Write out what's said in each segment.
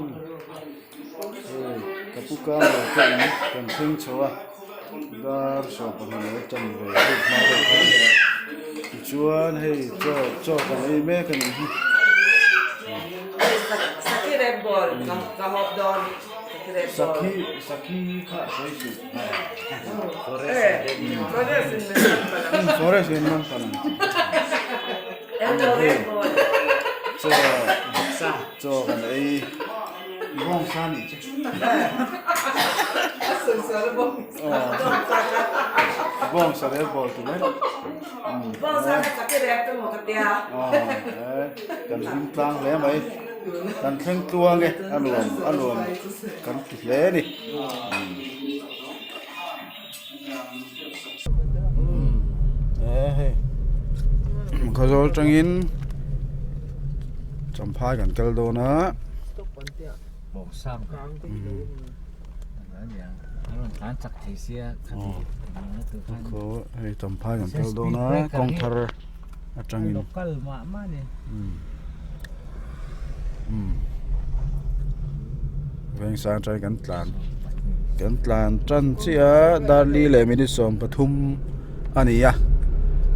Hei ka pu kar te in kan thleng chho a dar 12 leh tan ve deuh hma deuh khan tichuan hei chaw chaw kan ei mek a nih hi. Sakhi sakhi kha a sawi suh forest in man palang hei chaw chaw kan ei bawngsa nih chu bawngsa rel bawl ti mai kan hlim tlang hle mai kan thleng tluang e a nuam a nuam kan ti hle a ni. Khawzawl tangin Champhai kan kal dawn a. Hei Champhai kan kal dawn a kawng thar atangin Vengsang atangin kan tlan kan tlan tan chiah a darli leh minute 13 a ni a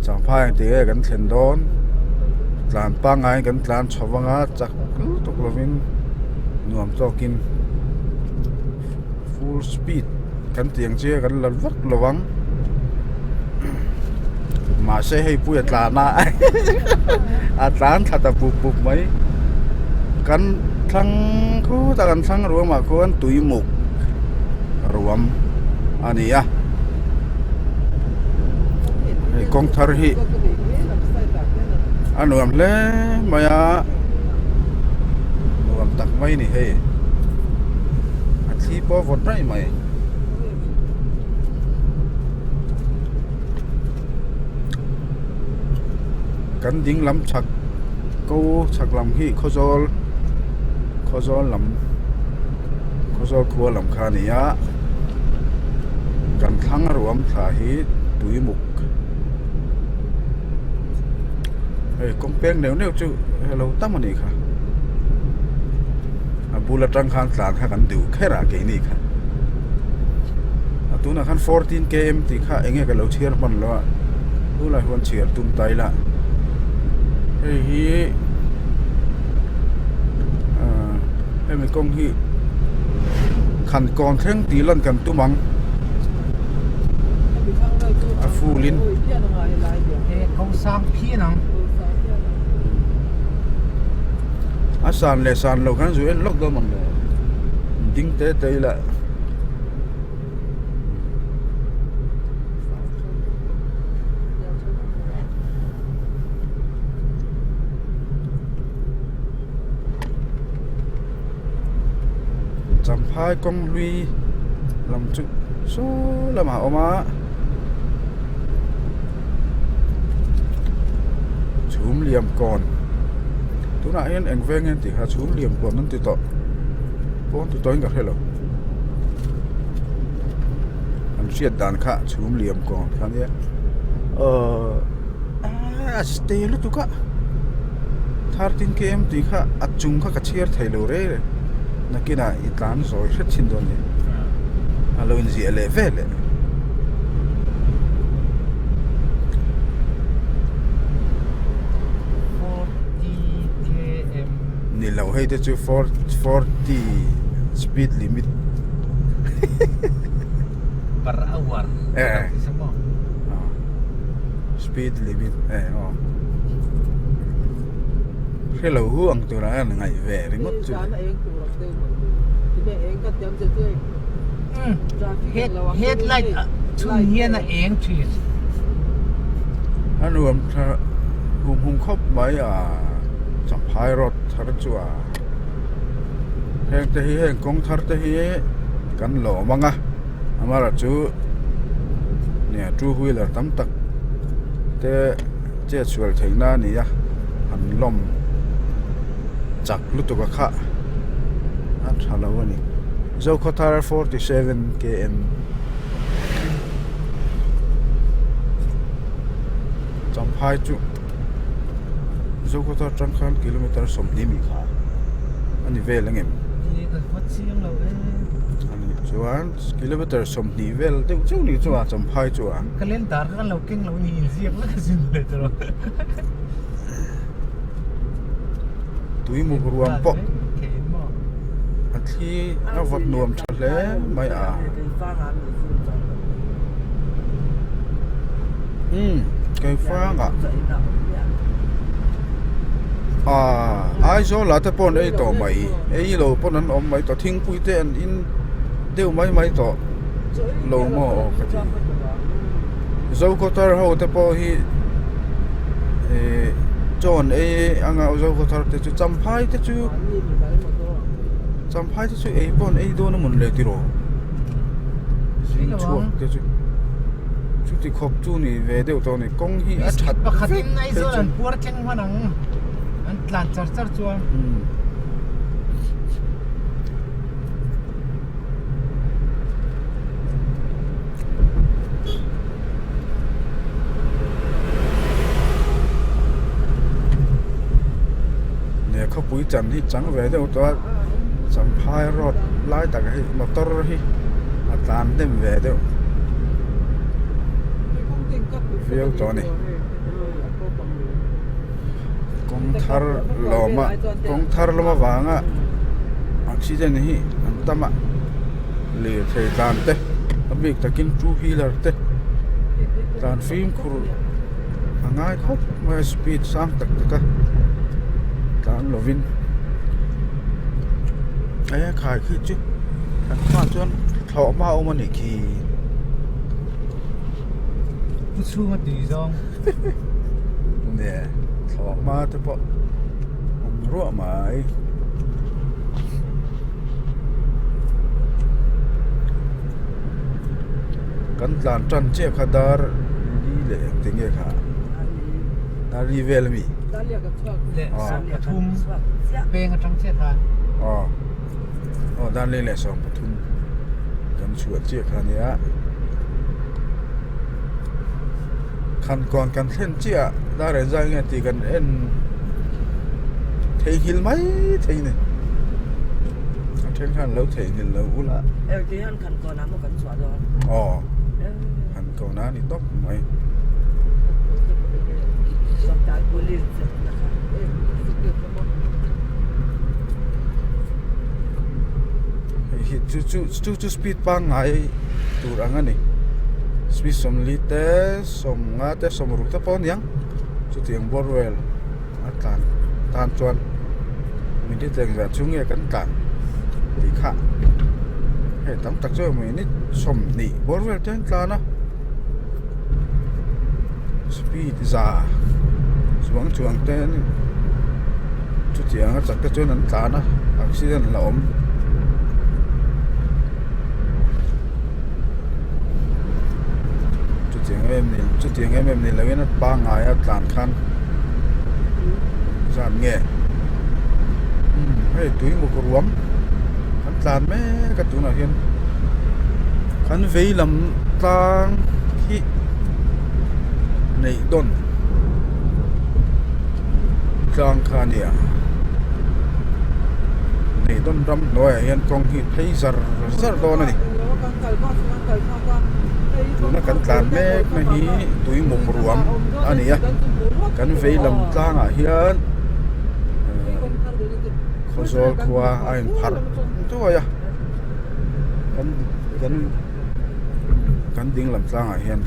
Champhai ang tih nge kan thlen dawn tlan pangngai in kan tlan chho vang a chak lutuk lovin nuam tawkin full speed kan tih ang chiah kan la vak lo ang mahse hei pui a tlan a a tlan thla ta pup pup mai kan thlang khut a kan thlang ruam ah khuan tui muk ruam a ni a hei kawng thar hi a nuam hle mai a nuam tak mai a ni hei a thli pawh a vawt raih mai. Kan ding lam chhak ko chhak lam hi Khawzawl Khawzawl lam Khawzawl khua lam kha a ni a kan thlang ruam thla hi tuimuk hei kawng peng neuh neuh chu alo tam a nih kha a bul atang khan tlan kha kan duh kher a keini kha a tunah khan 14 km tih kha eng nge ka lo chhiar hman lo a tunah hian chhiar tum ta ila hei hi ah hemi kawng hi Khankawn thleng tih lan kan tum ang a full in. A san leh san loh khan zu en lawk dawn ang le ding te te ila. Champhai kawng hlui lam chu saw lamah a awm a. Chhum liam kawn tunah hian eng veng nge tih kha chhum liam kawn an ti tawh pawn ti tawhin ka hre lo an hriat dan kha chhum liam kawn kha nia aww a stay lutuk a 13 km tih kha a chung kha ka chhiar thei lo reng reng nakinah i tlan zawi hret thin dawn a ni a lo inziah leh vel eh. Ni lo hei te chu 40 speed limit per hour eh speed limit eh aw hre lo hu ang turah hian ngaih ve ringawt chu Headlight chhun hian a eng thin. A nuam tha hum hum khawp mai a Champhai road thar chu a heng te hi heng kawng thar te hi kan lawm ang a amaherawhchu chu nia two wheeler tam tak te chet sual theih na a ni a an lawm chak lutuk a kha a tha lo a ni. Zokhawthar 47 km Champhai chu Zokhawthar atang khan kilometer 20 mi kha a ni vel ang em? Ka va chiang lo e. Ani chuan kilometer 20 vel deuh chauh ni chu a Champhai chu a. Calendar kha kan lo keng lo ni inziak vek a zin leh tawh. Tuimuk ruam pawh a thli a vawt nuam tha hle mai a. Umm Keifangah aaa Aizawl ah te pawh an ei tawh mai ei lo pawn an awm mai tawh thingpui te an in deuh mai mai tawh lo maw aw ka ti Zokhawthar ho te pawh hi ihh chaw an ei anga Zokhawthar te chu Champhai te chu Champhai te chu ei pawh an ei dawn a mawn le tiraw zing chhuak te chu chuti khawp chu ni ve deuh tawh a ni kawng hi a that pakhat in Aizawl an puar thleng hman ang an tlan char char chuan Ne khawpui chan hi chang ve deuh tawh a Champhai road lai tak hi motor hi a tlan hnem ve deuh viau tawh a ni kawng thar lawm a kawng thar lawm avanga accident hi an tam a lirthei tlan te a bik takin two wheeler te tlan fimkhur a ngai khawp mai a speed sang tak tak a tlan lovin e khai khi chu kan hmaah chuan thlawh hma a awm a nih khi. Pu chhunga tui zawng. Nge thlawh hma te pawh awm ruah mai. Kan tlan tan chiah kha dar li leh engti nge kha dar li vel ami leh 13 peng atang chiah khan aw aw dar li leh 13 kan chhuah chiah kha ania khan kawn kan thlen chiah dar engzah nge tih kan en theihnghilh mai thei a ni a then khan lo theihnghilh lo ula aw han kawn a ni tawp mai. Hei hi chu chu chu chu speed pangngai tur ang a ni speed 40 te 50 te 60 te pawh a ni ang chutiang bawr vel a tlan tan chuan minute engzah chu nge kan tlan tih kha hei tam tak chu minute 20 bawr vel te an tlan a speed za chuang chuang te an chutiang a chak te chuan an tlan a accident la awm. Chutiang em ni chutiang em em ni loin a pangngai a tlan khan zan nge umm hei tui muk ruam kan tlan mek a tunah hian kan vei lam tlang hi neih dawn tlang kha a nia neih dawn ram hnuaiah hian kawng hi phei zar zar dawn a ni. Tuna kan tlan mek na hi tui muk ruam a ni a kan vei lam tlangah hian Khawzawl khua a inpharh duai a kan kan kan ding lam tlangah hian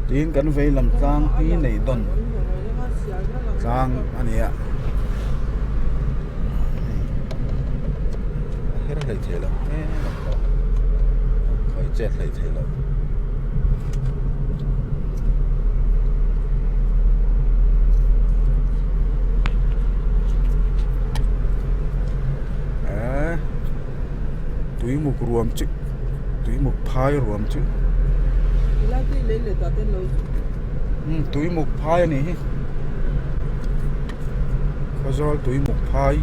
tin kan vei lam tlang hi nei dawn tlang a ni a. A her hlei thei lo em a pawh khawi chet hlei thei lo eh tuimuk ruam chu tuimuk phai ruam chu tuimuk phai a nih hi. Khawzawl tui muk phai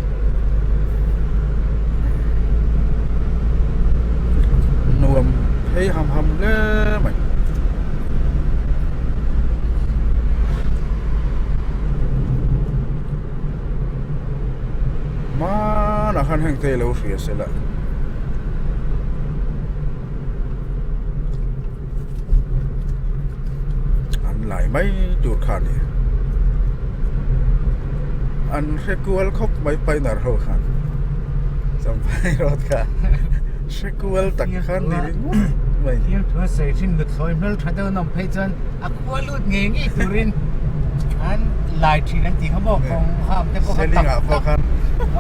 nuam phei ham ham hle mai. Hmanah khan. khan heng te lo hria se la. An lai mai tur kha a ni. An hre kual khawp mai painter ho khan Champhai road kha hre kual tak khan ni ringawt mai. Thil thu a sawi thin nuthlawi hmel tha deuh an awm phei chuan a khua lut ngei ngei turin an lai thin an tih kha maw kawng ham te pawh kha tak tak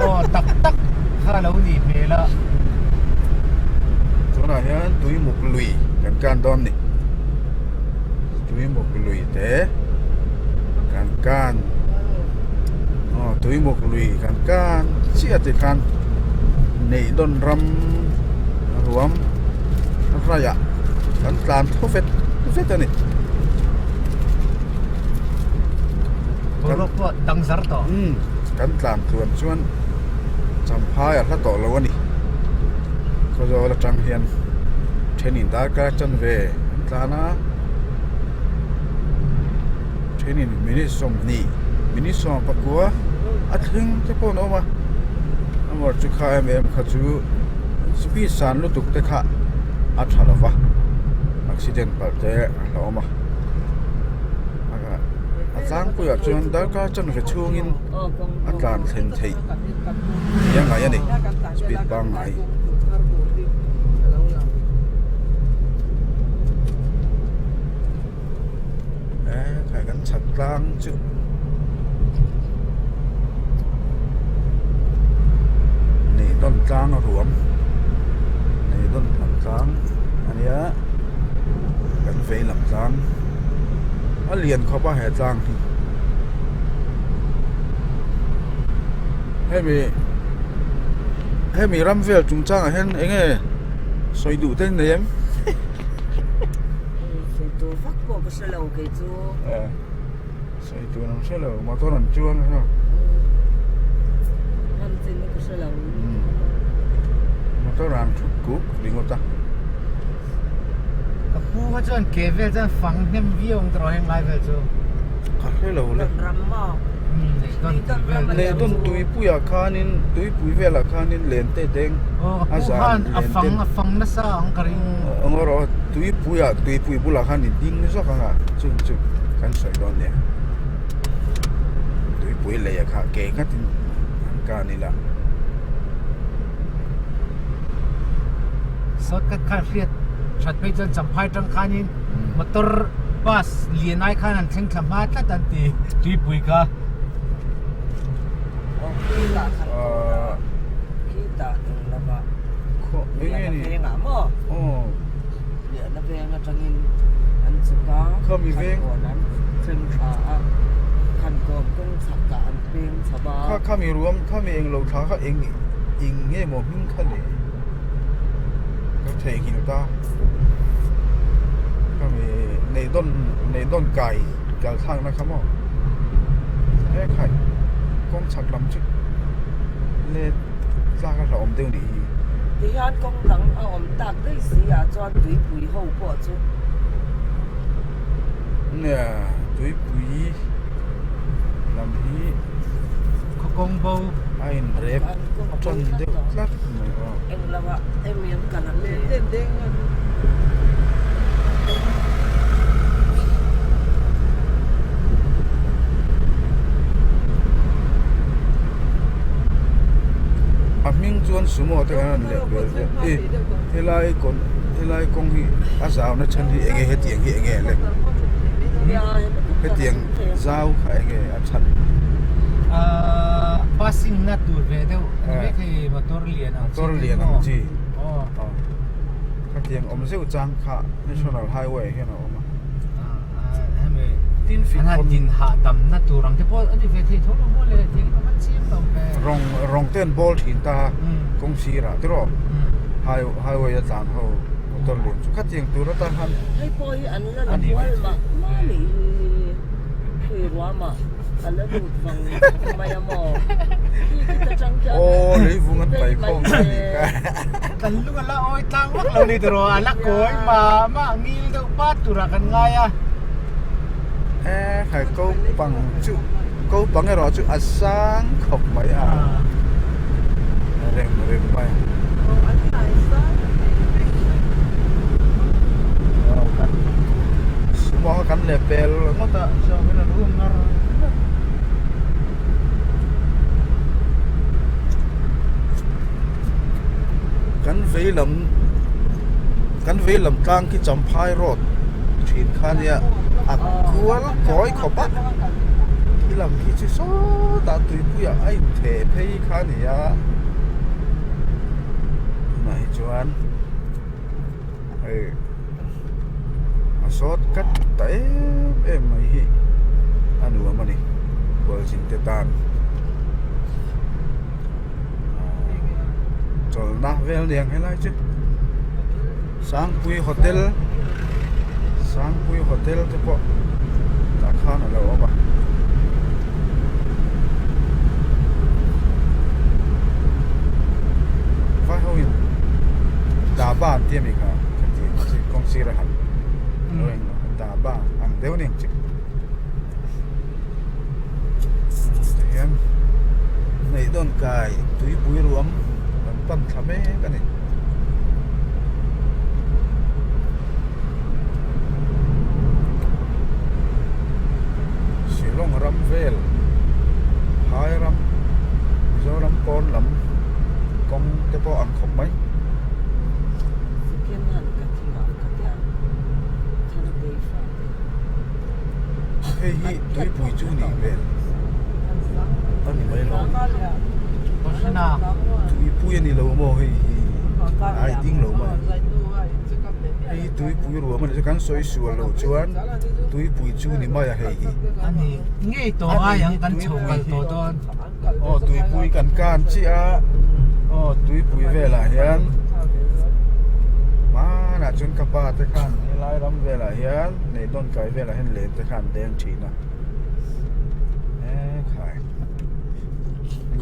aw tak tak kha a lo nih hmel a. Tunah hian tuimuk lui kan kan dawn ni. Tuimuk lui te kan kan aw tuimuk lui kan kan chiah ti khan Neihdawn ram ruam raiah kan tlan thaw vet vet a ni. Boruak pawh dang zar tawh. Umm kan tlan tluan chuan Champhai a hla tawh lo a ni. Khawzawl atang hian thenin darkar chanve an tlan a, thenin minute sawmhnih minute sawm pakua a thleng te pawh an awm a, amah chu kha em em kha chu speed san lutuk te kha a tha lo va accident palh te a hlauhawm a. A tlangpuiah chuan darkar chanve chhungin a tlan thlen theih nia ngai a ni speed pangngai. Ekhai kan chhak tlang chu Neidawn tlang a ruam Neidawn lam tlang a nia kan vei lam tlang a lian khawp a he tlang hi hemi hemi ram vel chung changah hian eng nge sawi duh te nei em sawi tur vak pawh ka hre lo kei chu sawi tur an hre lo motor an chuang a ram chin hi ka hre lo motor an thut kuk ringawt a ka pu kha chuan ke vel chuan fang hnem viau ang tawh heng lai vel chu ka hre lo le ram maw Leh dawn tuipuiah khanin tuipui velah khanin len te deng a zan len ten a fang nasa ang ka ring eng erawh tuipuiah tuipui bulah khan i ding zawk ang a chung chu kan sawi dawn nia tuipui lei ah kha ke nghatin an kan ila. Shortcut khan hriat that phei chuan Champhai tang khanin motor bus lian ai khan an thleng thla hma tlat an ti tuipui kha. Kha khami ruam khami englo thla kha eng eng nge maw hming kha le ka theihnghilh ta khami neih dawn neih dawn kai kal thlakna kha maw he khai kawng chhak lam chu let tlak a hlauhawm deuh nih hi. Tihian kawng dang a awm tak daih si ah chuan tuipui ho pawh chu. Nia tuipui lam hi khaw kawng bo a in rep tan deuh tlat mai aw. A hming chuan sumo te kan rawn leh vel ve i helai kawn helai kawng hi a zau na chhan hi enge hetiang hi enge le hetiang zau kha enge a chhan ahh passing na tur ve deuh a ni maithei motor lian ang chi motor lian ang chi hetiang awm zeuh chang kha national highway hian a awm a hemi an han din hah tam na tur ang te pawh a ni ve thei tho lo maw le tiang in a va chiang lo ve rawng rawng te an bawl thin ta kawng sirah te rawh highway a tlan ho motor lian chu khatiang tur atan khan hei pawh hi an la la kual mah mah nih hi hei ruamah a la lut vang mai a maw khi khi ta tang khian aw leivung an paih khawm a nih kha. Kan lung a la awi tlang vak lo ni tiraw a la kawi mah mah ngil deuh pat turah kan ngai a. E khai ko pang chu ko pang erawh chu a sang khawp mai a reng leh pel ngawt a chuan an rum ngar ngar. Kan vei lam kan vei lam tlang khi Champhai road thin kha nia a kual kawi khawp a khi lam khi chu sawtah tuipuiah a intheh phei kha a ni a tunah hi chuan hei a sawt kat ta em em mai hi a nuam a ni khualzin te tan chawlhna vel niang helai chu Sangpui hotel Sangpui hotel te pawh tah khan a lo awm a. Vai ho in dhaba an ti a mi kha ka ti chi kawng sir a han lo eng lo dhaba ang deuh a ni ang chi tihian neih dawn kai tuipui ruam kan pan thla mek a ni. Shillong ram vel phai ram Mizoram pawn lam kawng te pawh ang khawp mai. Hei hi tuipui chu nih hmel a ni mai lo tuipui a ni lo maw hei hi ai ding lo mai. Hei hi tuipui ruam a ni chu kan sawi sual loh chuan tuipui chu ni mai a hei hi. A ni ngei tawh ai ang kan chho kal tawh dawn. Aw tuipui kan kan chiah a aw tuipui velah hian hmanah chuan ka pa te khan helai ram velah hian neihdawn kai velah hian len te khan an deng thin a ekhai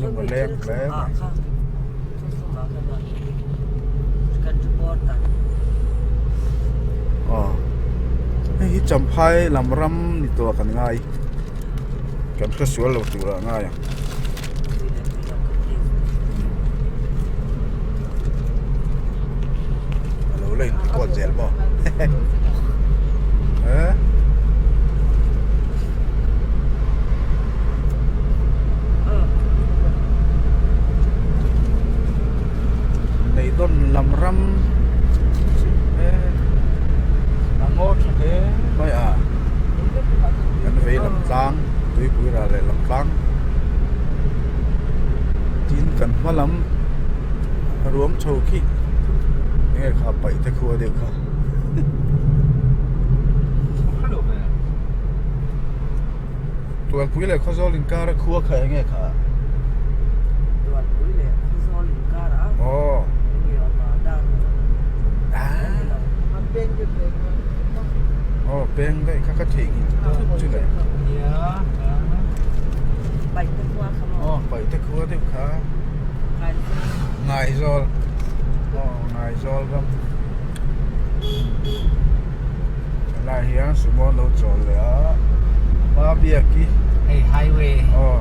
lung a leng hle mai. Aw hei hi Champhai lam ram ni tawh kan ngai kan hre sual lo tur ah ngai ang. A lo la in record zel maw eh. Leidawn lam ram a ngaw tha hle mai a kan vei lam tlang tuipui ral leh lam tlang tin kan hma lam ruam chho khi enge kha paih te khua deuh kha. Tualpui leh Khawzawl inkar a khua kha enge kha? Tualpui leh Khawzawl inkar a? Aw. Enge awm a dar lo. Aw peng daih kha ka theihnghilh thut chu le. Paihte khua kha maw? Aw Paihte khua deuh kha. Ngaizawl. Aw Ngaizawl ram. Helai hian sumo an lo chawl leh a hma biak hi hei highway aw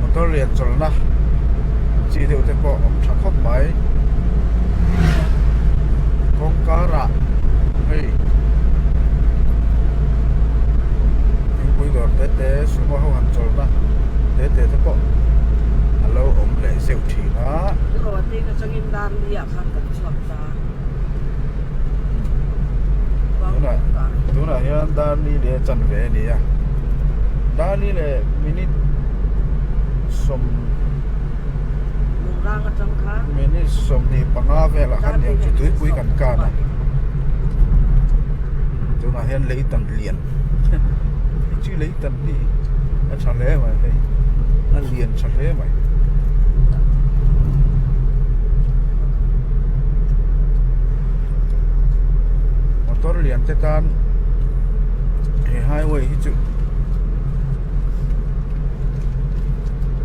motor lian chawlhna chi deuh te pawh awm tha khawp mai kawngkar ah hei thingpui dawr te te sumo ho han chawlhna te te te pawh a lo awm leh zeuh thin a. Rawteng atangin Darli-ah khan kan chhuak ta. Tunah tunah hian Darli leh chanve a ni a, Darli leh minute sawm Lungrang atang khan minute 25 velah khan niang chu tuipui kan kan a, tunah hian lei tan lian hei chu lei tan hi a tha hle mai hei a lian tha hle mai. Motor lian te tan he highway hi chu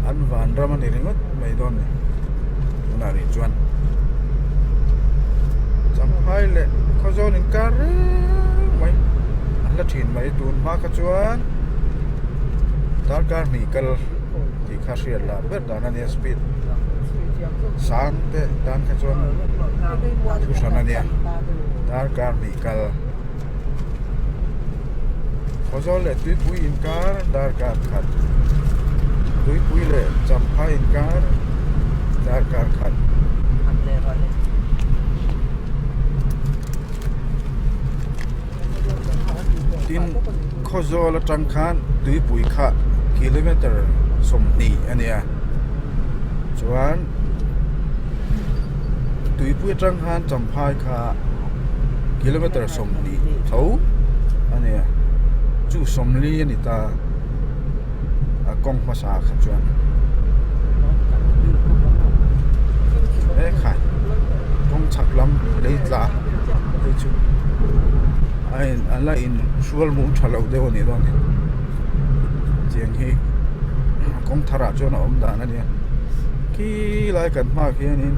an van ram a ni ringawt mai dawn a ni tunah rih chuan Champhai leh Khawzawl inkar reng mai an la thin mai tun hma kha chuan darkar hnih kal tih kha hriat lah ber dan a nia speed sang te tan kha chuan. Thu hran a nia darkar hnih kal Khawzawl leh Tuipui inkar darkar khat Tuipui leh Champhai inkar darkar khat. Tin Khawzawl atang khan Tuipui kha kilometer 20 a nia chuan. Tuipui atang khan Champhai kha kilometer 20 tho a ni a chu 40 a ni ta a kawng hmasa kha chuan ekhai kawng chhak lam lei tla hei chu a in a la in hrual mum tha lo deuh a nih dawn hi tiang hi kawng thar ah chuan a awm dan a nia. Khi lai kan hmaah khianin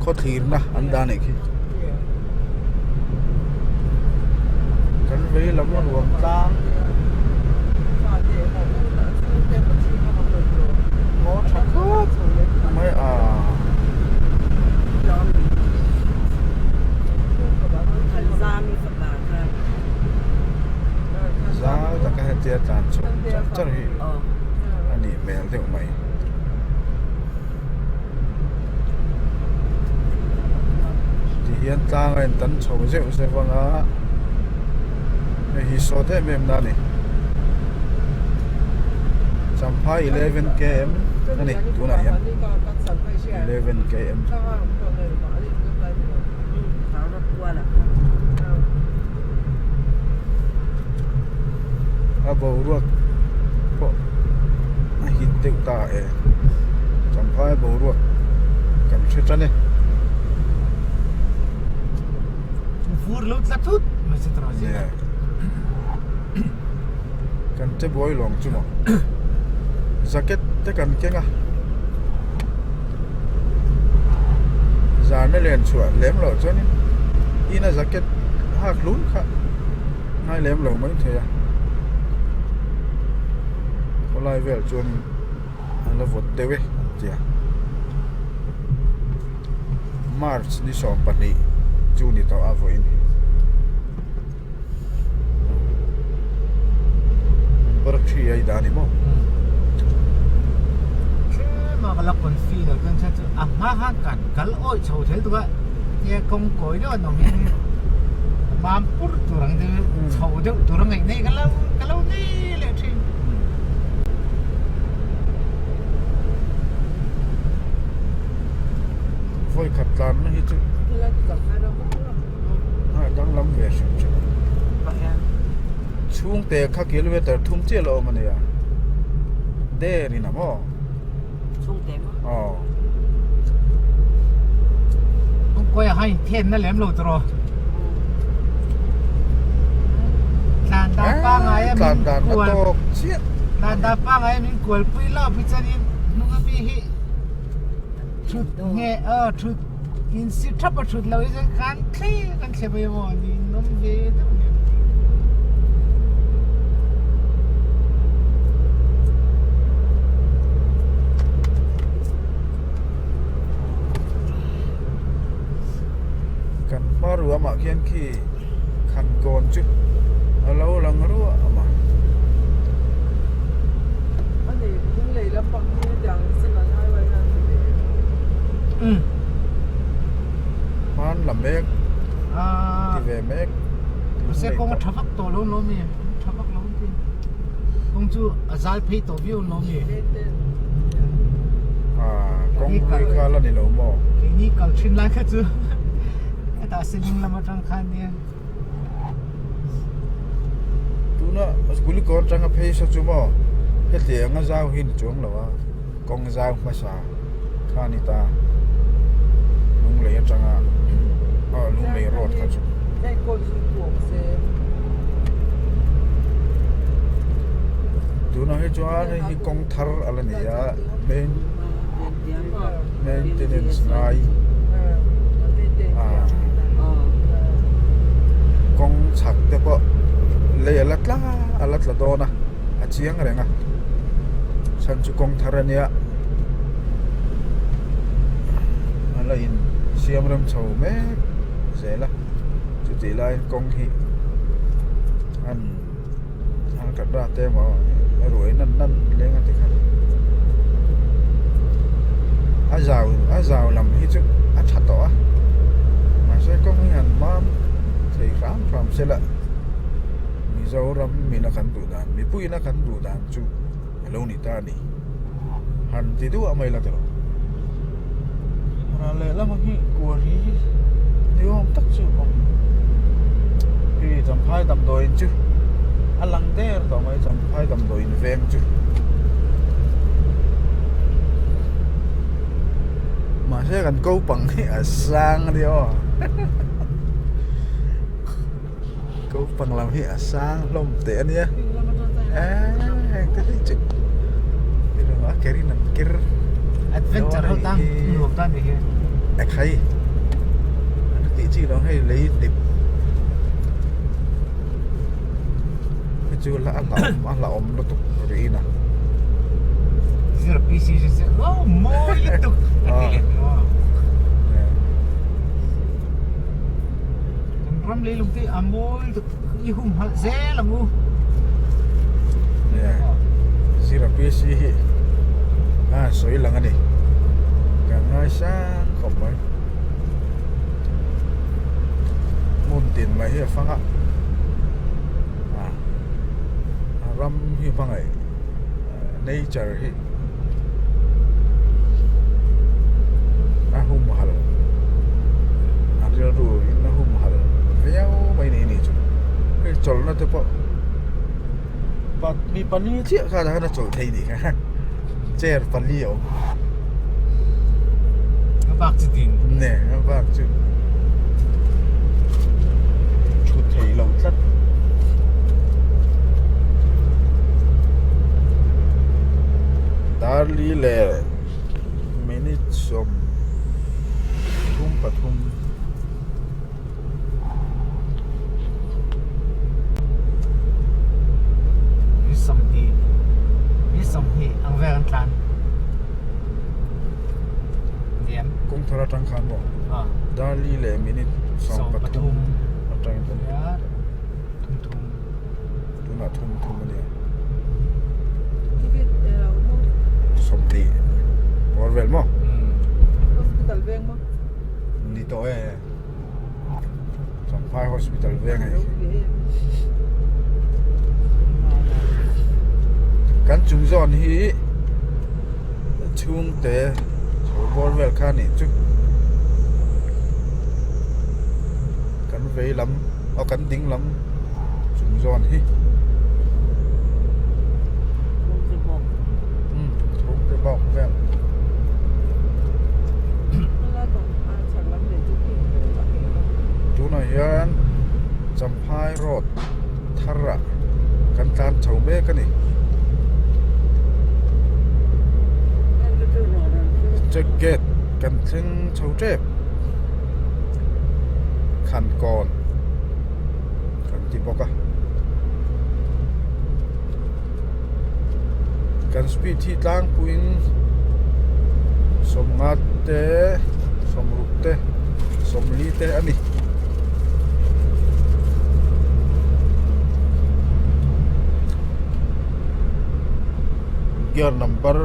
khawthlirna an dah anih khi kan vei lam a ruam tlang ngaw tha khawp mai a. Zau taka hetia tlan chhuak char char hi a nih hmel deuh mai. Tihian tlang a intan chho zeuh zeuh ang a, hei hi sawt em em na a ni. Champhai 11 km a ni tunah hian 11 km. A boruak pawh a hit deuh ta e Champhai boruak kan hre tan e. Vur lo tla thut mai se tawh zia. Kan che buai lawng chu maw jacket te kan keng a zan a len chhuah lem loh chuanin ina jacket hak hlun kha ngai lem lo mai thei a khawlai vel chuanin an la vawt deuh e an ti a March ni 12 chu ni tawh a vawiin. Number 3 ai dah ni maw? Tlema ka la confi lo chuan chuan chu a hma khan kan kal awih chho thel tuk a tia kawng kawi deuh an awm in mam pur tur ang deuh chho deuh tur a ngaih nei ka lo ka lo nei leh thin. Vawi khat tlan na hi chu a danglam ve hrim hrim chhungte kha kilometer thum chiah lo awm a nia der in a maw chhungte maw aw kawngkawi ah khan inthen na lem lo tawh tlan dan pangai a tlan dan a tawk chiah tlan dan pangai a min kualpui lawp hi chuanin hnung ami hi thut nge aw thut In si thap a thut lo hi chuan kan thle kan thle mai maw ni nawm ve deuh nen. Kan hma ruamah khian khi khan kawn chu a lo lang ruah a ma. Hman la mek ti ve mek se kawng a tha vak tawh lo lo mi tha vak lo ti kawng chu a zal phei tawh viau lo mi a kawng hlui kha la ni lo maw keini kal thin lai kha chu hetah seling lam atang khan nia Tuna Kulikawn atanga phei saw chu maw hetiang a zau hi ni chuang lo a kawng zau hmasa kha a ni ta Lunglei atanga aw Lunglei road kha chu. Tunah hi chuan hei hi kawng thar a la ni a main maintenance ngai kawng chhak te pawh lei a la tla a la tla dawn a a chiang reng a chhan chu kawng thar a nia. la in siam rem chho mek zel a chutih laiin kawng hi an an kat rat te emaw a ruai nan nan leng a tikhan a zau a zau lam hi chu a tha tawh a mahse kawng hi han mam thei hram hram se la Mizoram mina kan duh dan mipuiin a kan duh dan chu a lo ni ta a ni han ti duah mai la tiraw ral lehlam hi kuari ni awm tak chu a awm hei champhai damdawiin chu a lang der tawh mai champhai damdawiin veng chu mahse kan ko pang hi a sang a nia aw ko pang lam hi a sang hlawm teh a nia eee heng te hi chu a ker in an ker adventure ho tan nuam tan ni hi a khai an tih chi lo hei lei dip hei chu a hlauhawm a hlauhawm lutuk rih in a zero pc chu se oh mawi lutuk a ti leh maw Kan ram leilung te a mawi tuk i hum halh zel ang u. Yeah. Zira PC hi a sawi lang a ni. Kan ngai sang khawp mai. Hmun tin mai hi a fang a. A ram hi hmangaih nature hi a humhalh a rilru in a humhalh viau mai ni anih chu hei chawlhna te pawh pa mi pali chiah kha ah khan a chawlh thei anih kha chair pali a awm a bak chu ding ne a bak chu thut theih loh tlat. Darli leh minute 33. Ni 20 ni 20 ang vel an tlan diam kawng thar atang khan maw Darli leh minute 13 atangin thum thum tunah thum thum a nia 20 bawr vel maw ni tawh e Champhai hospital veng a ni kan chung zawn hi chhungte chho bawr vel kha a nih chu kan vei lam aw kan ding lam chung zawn hi chhungte bawk vel. Tunah hian Champhai road thar ah kan tlan chho mek a ni. Check gate kan thleng chho tep Khankawn kan ti bawk a. Kan speed hi tlangpuiin sawmnga te sawmruk te sawmli te a ni. Gear number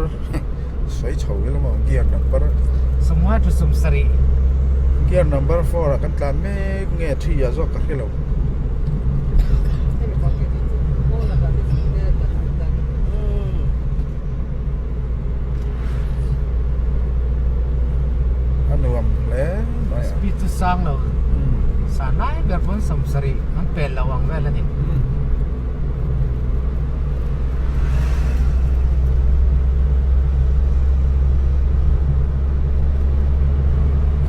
sawi chho ila maw gear number sawmnga chu 70 gear number 4 ah kan tlan mek nge 3 ah zawk ka hre lo. A nuam hle mai a. Speed chu sang lo sa lai ber pawn 70 an pel lo ang vel a ni.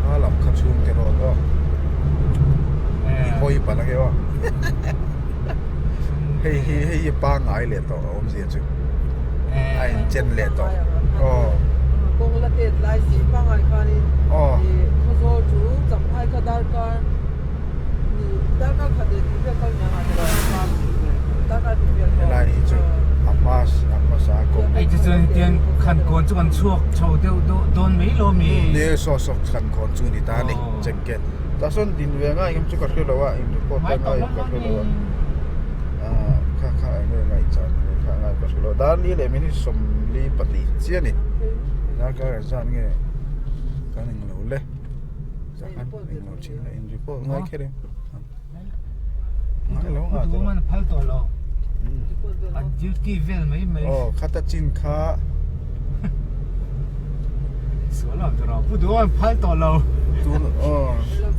Kha lam kha chhung te rawt aw. I hawi palh ange aw. Hei hi hei hi pangngai leh tawh a awmzia chu a inchen leh tawh aw. Kawng la tet lai si pangngai khanin khawzawl chu champhai kha darkar ni darkar khat leh tih vel kal niang ah darkar tih vel Helai hi chu a hma a hmasa kawng. Hei chu chuan hetiang khan kawn chu kan chhuak chho deuh dawn mai lo mi? Ni saw saw khan kawn chu ni ta a ni check gate tah sawn din ve ngai em chu ka hre lo a in report te ngai em ka hre lo a ah kha kha eng nge ngaih chan ve kha ngai ka hre lo dar li leh minute 42 chiah a ni darkar zat nge kan englo le tah khan englo thin a in report ngai kher em. Ngai lo nga Tu man phal to lo. An duty vel mai mai. Oh, khata chin kha. Sual am tawh pu du an phal to lo. Tu oh.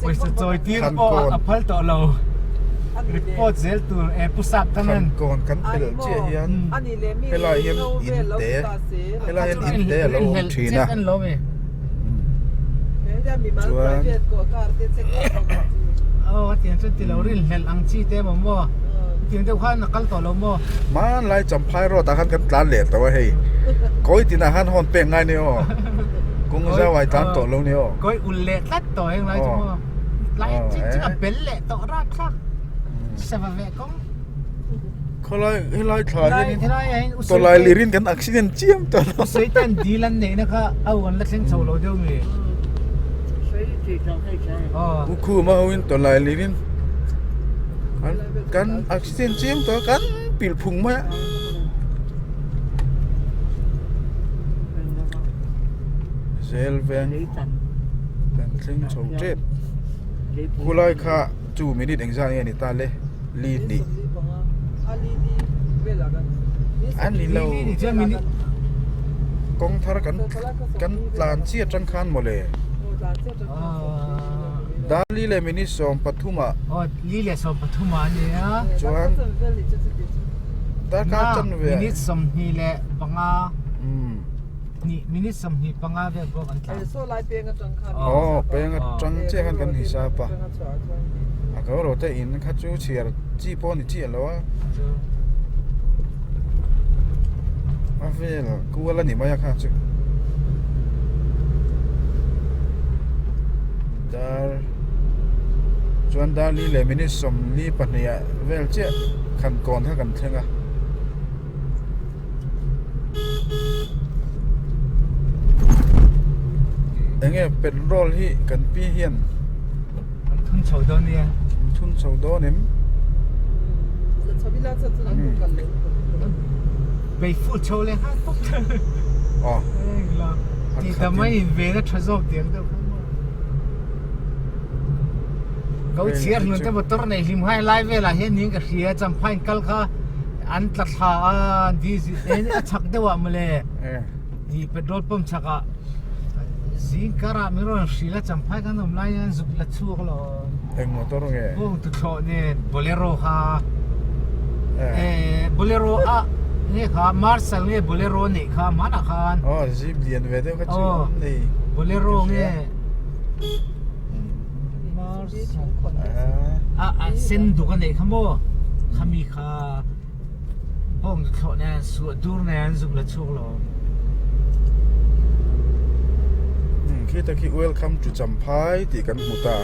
Poisa chawi tir pawh a phal to lo. Report zel tur e pu sap thanan. Khan kawn kan pel chiah hian helai hian in te helai hian in te a lo awm thin a. Chuan. Aw tiang chuan tilo rin hlelh ang chi te emaw maw tiang deuh khan a kal tawh lo maw. Hmanlai Champhai road ah khan kan tlan leh tawh a hei kawi tinah khan hawn pek ngai ni aw kawng zau ai tlan tawh lo ni aw. Kawi ul leh tlat tawh heng lai chu maw tlai chin chu a bel leh tawh rat kha sava ve kawng. Khawlai helai thla hianin tawlai lirin kan accident chiam tawh lo. Satan dil an neihna kha au an la thleng chho lo deuh nge. Pu Khuma hoin tawlai lirin an kan accident chiam tawh kan pilh phung mai a. Zel veng kan thleng chho tep. Khulai kha chu minute engzat nge ni ta le. Li hnih a ni lo kawng thar kan kan tlan chiah atang khan mawle Dali leh minute 13 ah li leh 13 ah a ni a chuan darkar chanve minute 25 minute 25 vel pawh kan tlan. Aw peng atang chiah khan kan hisap a, a ko ro te in kha chu chhiar chi pawh a ni chiah lo a, a vel kual a ni mai a kha chu dar chuan dar li leh minute 42 ah vel chiah khan kawn kha kan thleng a. Enge petrol hi kan pi hian an thun chho dawn nia an thun chho dawn em bei full chho leh nghal tawp aw ti ta mai in ve na tha zawk diak deuh kha maw ko chhiar hlun te motor nei hlim hai lai velah hian niin ka hria champhai kal kha An tla thla a diesel a chak deuh ah mawle i petrol pump chak ah zing kar ah min rawn hrilh a champhai kan awm lai hian zuk la chhuak lo eng motor nge bawng tuthlawh nen bolero kha eh bolero a nge kha marshal nge bolero neih kha hmanah khan aw jeep lian ve deuh kha chu an nei bolero nge marshal a a sen duk a neih kha maw khami kha Bawng cu thlawh nen suah dur nen zuk le chuk lo. Khi ta khi welcome to Champhai tih kan hmu ta.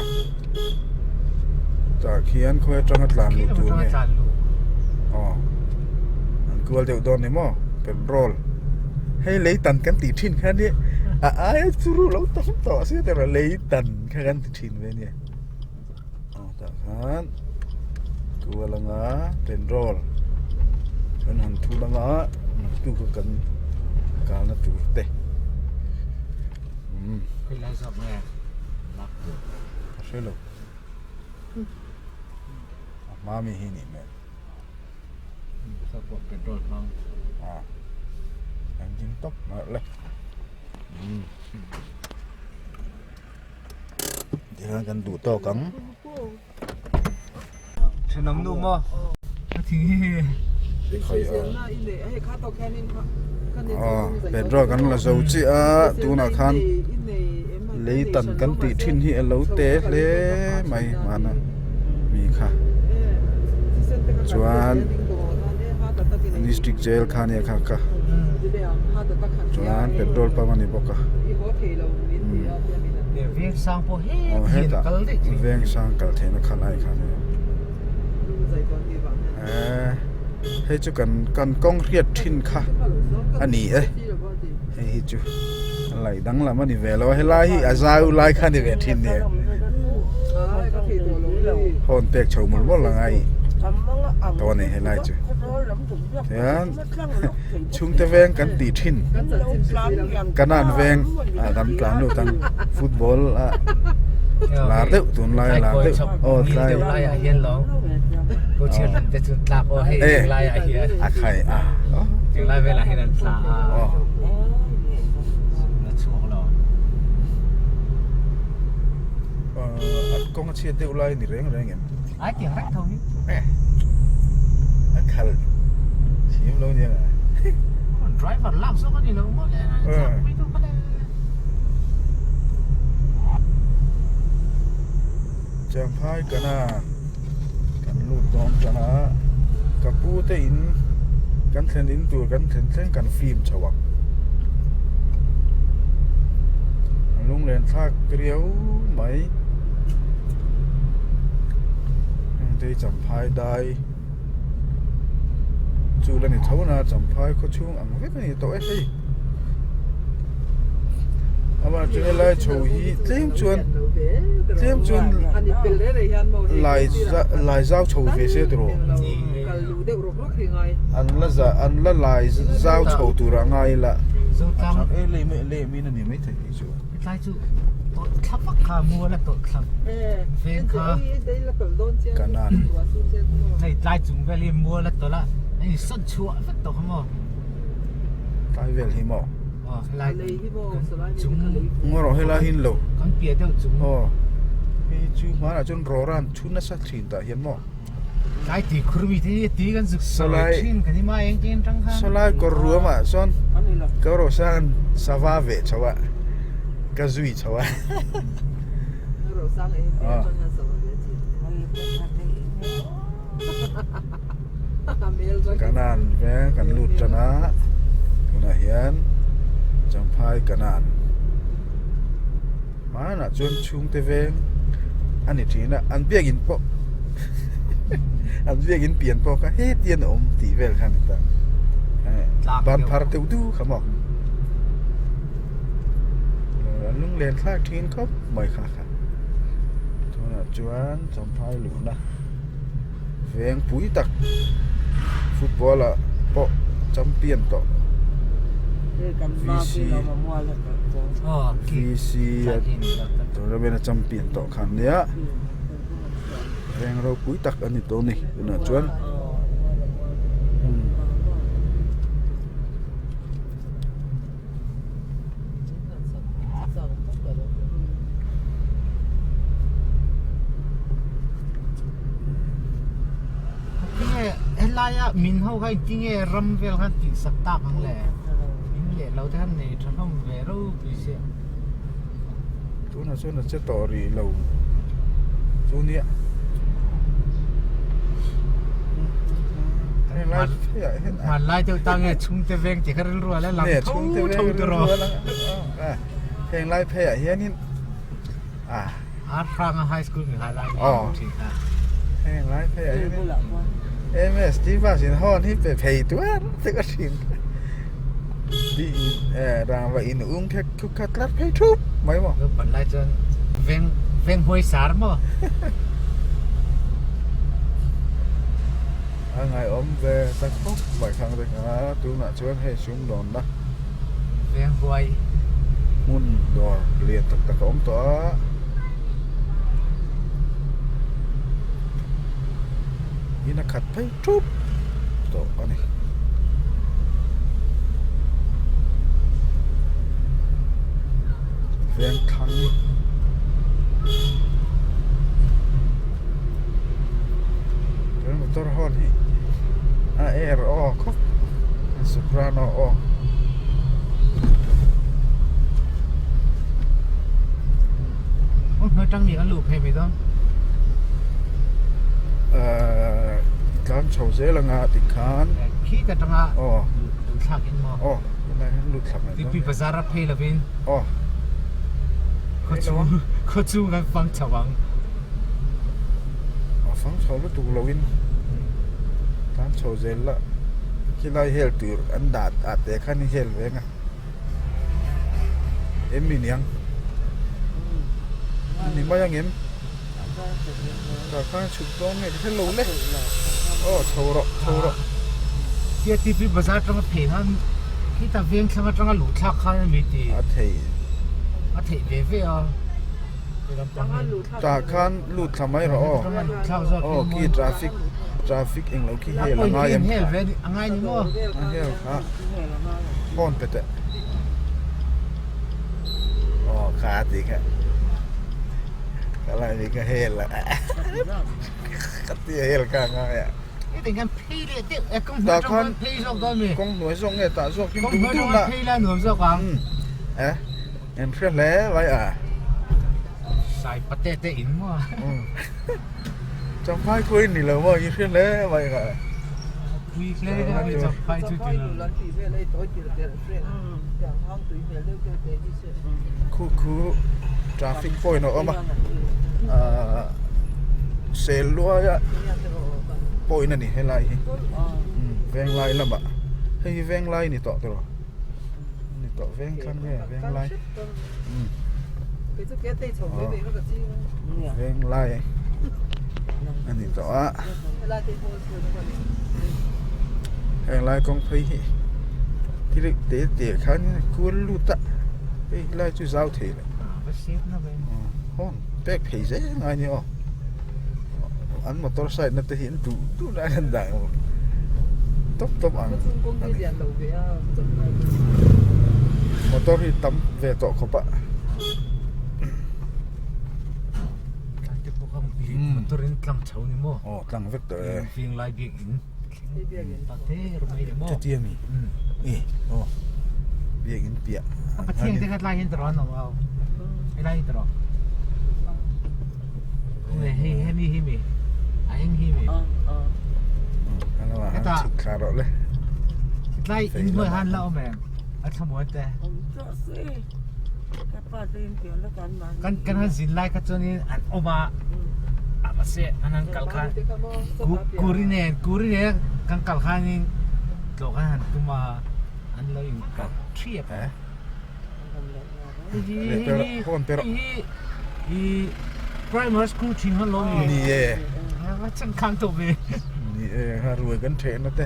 Tah khian khawi atanga tlan luh tur nge. Aw. An kual deuh dawn ni maw petrol. Hei lei tan kan tih thin kha nia. A aia chu ru lo tam tawh sia tiraw lei tan kha kan ti thin ve nia. Aw tah khan tual anga petrol kan han thul anga naktuk a kan kalna tur te umm Khawilai zawk nge lak tur ka hre lo a hma mi hi nih hmel pawh petrol hmang a engtin tawp mai le umm. Tihian kan duh tawk ang. Thenawm nu maw? A thing hi hei. Petrol kan la zo chiah a tunah khan lei tan kan tih thin hi a lo te hle mai mahna mi kha chuan district jail kha ania kha kha chuan petrol pump a ni bawk a. Veng sang pawh he hian kal daih thei. Veng sang kal theihna kha lai kha nia. Eh. Hei chu kan kan kawng hriat thin kha a ni e hei hi chu laih danglam a ni ve lo a helai hi a zau lai kha a ni ve thin nia hawn pek chho mawlh mawlh ang a i tawh a ni helai chu tihian chhungte veng kan tih thin kanan veng ah kan tlan lut ang football a lar deuh tunlai a lar deuh aw tlai a khai a aw kawng a chhiat deuh lai a ni reng reng em a khal thiam lo nia driver lak zawk a ni lo maw le Champhai kana kan lut dawn tan a ka pu te in kan thlen in tur kan thlen thleng kan film chho ang a lunglen thlak riau mai heng te hi champhai dai chu la ni tho na champhai khaw chhung ang vek a ni tawh e hei amah chu helai chho hi tlem chuan tlem chuan lai lai zau chho ve se tiraw an la za an la lai zau chho tur a ngai la lei min a ni maithei tih chu. Tlai chu tawlh thla vak kha mual a tawlh thla veng kha Kanan hei tlai chung vel hi mual a tawlh a a in sawn chhuah vek tawh kha maw tlai vel hi maw aw helai chung ngaw rawh helai hi lo kan piah deuh chung aw hei chu hmanah chuan rawran chhun nasa thin tah hian maw tlai tui khur mi te hi tui kan zuk sawi thin kan hima eng te atang khan sawlai kawr ruamah chuan ka rawh sang sava veh chho a ka zui chho a kanan veng kan lut tan a tunah hian champhai kanan Hmanah chuan chhungte veng a ni thin a, an biakin pawh an biakin pian pawh kha heti an awm tih vel kha a ni ta. Ban phar deuh du kha maw. An lunglen thlak thin khawp mai kha kha. Tunah chuan Champhai luhna veng pui tak football ah pawh champion tawh VC VC tuna champion tawh kha an nia veng ropui tak a ni tawh a ni tunah chuan. Tinge helaia min ho kha tinge ram vel khan tih sak tak ang le in leh lo te khan nei tha hlawm ve ropui sia. Tunah chuan a che tawh rih lo chu nia. Hmanlai deuh ta nge chhungte veng tih kha rilru a la lang tho tho tiraw. Heng lai pheiah hianin a. Arhranga High School mi ngai lai thin kha. Heng lai pheiah hianin MST bus in hawn hi pe phei tuar te ka thin. Di rangva in ung khek khuk kha tlat phei thup mai maw. Panlai chuan veng veng huai sar maw. A ngaiawm ve ta khawp mai khang te kha tunah chuan hei sumdawnna veng huai hmun dawr lian tak tak a awm tawh a. In a khat phei thup tawh a ni. Veng thlang Kan motor hawn hi a air aw khawp a soprano aw. Hnuai tang ni kan luh phei mai dawn. Tlan chho zel anga tikhan. Khi ta tanga luh thlak in maw. Aw tunah hian lut thlak mai dawn. Tui bazar a phei lovin. Aw. Khaw khaw chung kan fang chho ang. A fang chho lutuk lovin tlan Khan chho zel la khilai hel tur an dah ah te khan i hel ve ang a em mi niang ni mai ang em tah khan chhuk dawn nge ka hre lo le aw chho rawh chho rawh. KTP bazar atanga phei khan khita veng thlang atanga luh thlak khan a mi ti a thei a theih ve ve a. Tah khan lut thla mai rawh aw. Aw khi traffic traffic englo khi hel a ngai em kha. A hel kha phone pe teh. Aw kha a ti kha. Ka lai ni ka hel a. Ka ti a hel kha a ngai a. Tah khan kawng hnuai zawk nge tah zawk hi duh duh na. Eh. En hre hle mai a. Sai pate te in maw. Champhai khawi ni lo maw i hre hle mai a. Pui hle ka ni champhai chu ti lo. Khu khu traffic point a awm a ahh sel luai a point a ni helai hi venglai lamah hei hi venglai ni tawh tawh. Ni tawh veng thlang nge veng lai veng lai a ni tawh a heng lai kawng phei hi thil te te khan in a kual lut a hei lai chu zau thei lo hawn pek phei zel ngai a ni aw an motor side na te hi an duh duh lai an dah emaw tawp tawp ang a ni motor hi tam ve tawh khawp a aw tlang vek tawh e chutia mi e aw biakin piah chhuk thla rawh le Kan kan han zin lai kha chuanin an awm a a mahse an han kal khan kuri nen kuri nen kan kal khanin tlawh khan han tum a an lo in kalh ṭhiap a. Hi primary school thin han lo ni. Ni e. Va chan khang to ve. Ni e ha ruai kan the na te.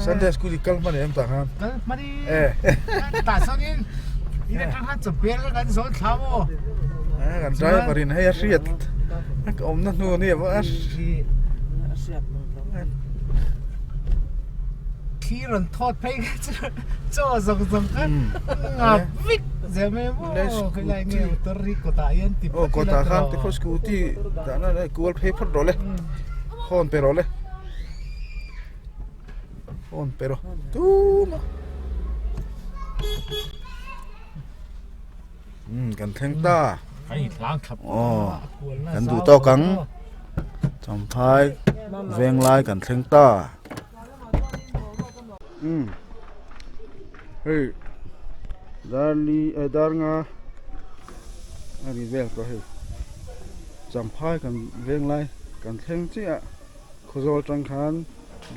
Sunday school i kal hman em ta khan. Kal hman i. E. Ta sawn in in atang khan chawpel ka kan zawn thla maw. Eh kan driver in hei a hriat. Ka awm na hnu ni a. Thli rawn thawt phei kha chu chaw zawng zawng kha ngap vek zel mai maw khawilai nge motor hi kawtah hian ti phawt ila kawtah khan ti phawt scooty dahna lai kual phei phawt rawh le hawn pe rawh le hawn pe rawh tuma kan thleng ta aw kan duh tawk ang champhai venglai kan thleng ta. Umm hei darli eh dar nga a ri vel tawh hei champhai kan veng lai kan thleng chiah a khawzawl atang khan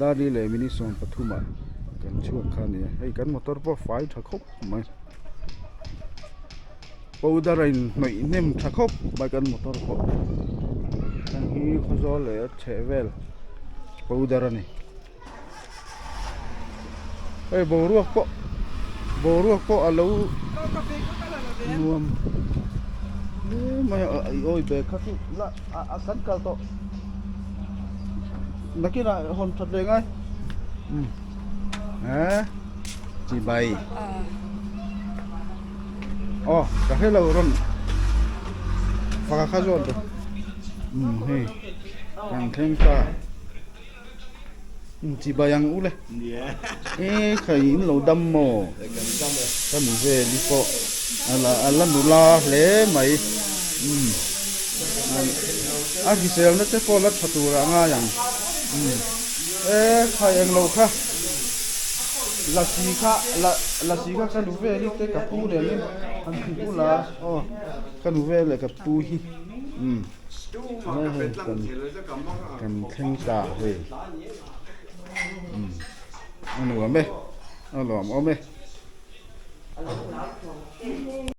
darli leh minute sawm pathum ah kan chhuak kha a ni a hei kan motor pawh a fai tha khawp mai powder a in hnawih hnem tha khawp mai kan motor pawh heng hi khawzawl leh a chheh vel powder a ni. Hei boruak pawh boruak pawh a lo nuam hle mai a i awi bag kha chu la a kan kal tawh nakinah hawn that leh ngai umm eh chibai aw ka hre lo rawn faka kha zawn tawh umm hei kan thleng ta. Chibai ang u le. E khai in lo dam maw? Ka nu vel hi pawh a la nula hle mai. Umm a hriselna te pawh la tha tur ah ngai ang. Umm e khai eng lo kha lasi kha lasi kha ka nu vel hi te ka pu nen in an ti bula aw ka nu vel leh ka pu hi umm. Hei kan kan thleng ta hei. A nuam e, a lawmawm e.